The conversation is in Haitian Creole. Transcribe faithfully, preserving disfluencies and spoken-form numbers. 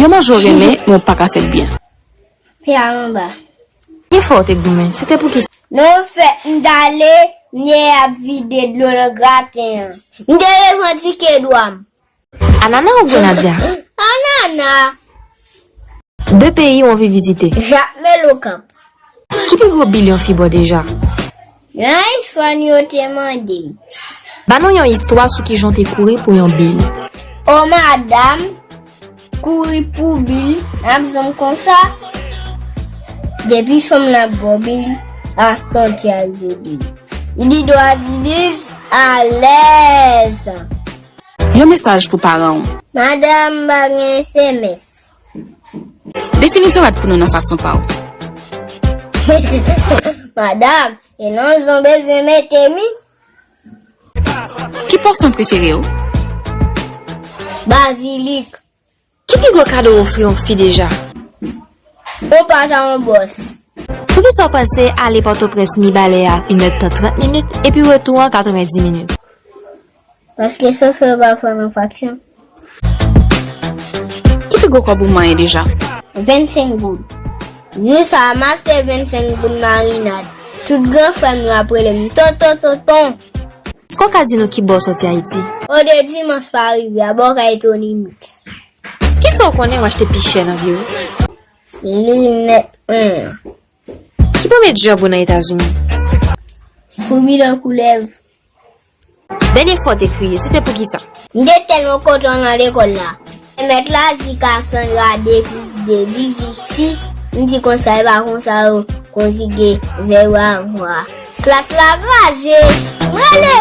Yon manje w renmen, men w pa ka fè l byen. Pye a anba. Gen fwa w te goumen, se te pou kisa? Non, fèt m t ale, m ye ap vide dlo nan graten an. M te revandike dwa m. Anana oubyen Nadia? Anana! De peyi w anvi vizite? Jak Melokap. Ki pi gwo bil yon fi ba w deja? Yon iPhone yo te mande m. Ba nou yon istwa sou kijan w te kouri pou yon bil. O madanm, kouri pou bil, n ap zanm konsa. Depi fanm nan ap ba w bil, Aston ti al jodi. Li di dwa didiz alèz. Yon mesaj pou paran w. Madanm, m pa gen S M S. Defini zorad pou nou nan fason pa w. Madanm, e nan zon bezwen mete mi. Ki pafan prefere w? Bazilik. Ki pi gwo kado w ofri yon fi deja? Yon pat a yon bòs. Poukisa w panse ale Pòtoprens Mibalè a inèdtan trant minit epi retou an katrevenndis minit? Paske sofè yo pa fè m enfraksyon. Ki pi gwo kòb ou manyen deja? Vennsenk goud. Jou sa a m achte vennsenk goud marinad. Tout gran frè m yo ap rele m tonton tonton. Èske w ka di nou kibò w soti Ayiti? O de dimanch pa rive, a bò kay Tony Mix. Kisa w konnen w achte pi chè nan vi w? Linèt mwen an. Ki premye djòb ou nan Etazini? Foubi nan koulèv. Dènye fwa w te kriye, se te pou kisa? M te tèlman kontan nan lekòl la. Mèt la di Cassandra de plis de li di sis, m di konsa e pa konsa yo konjige vèb yo avwa. Klas la kraze, m rele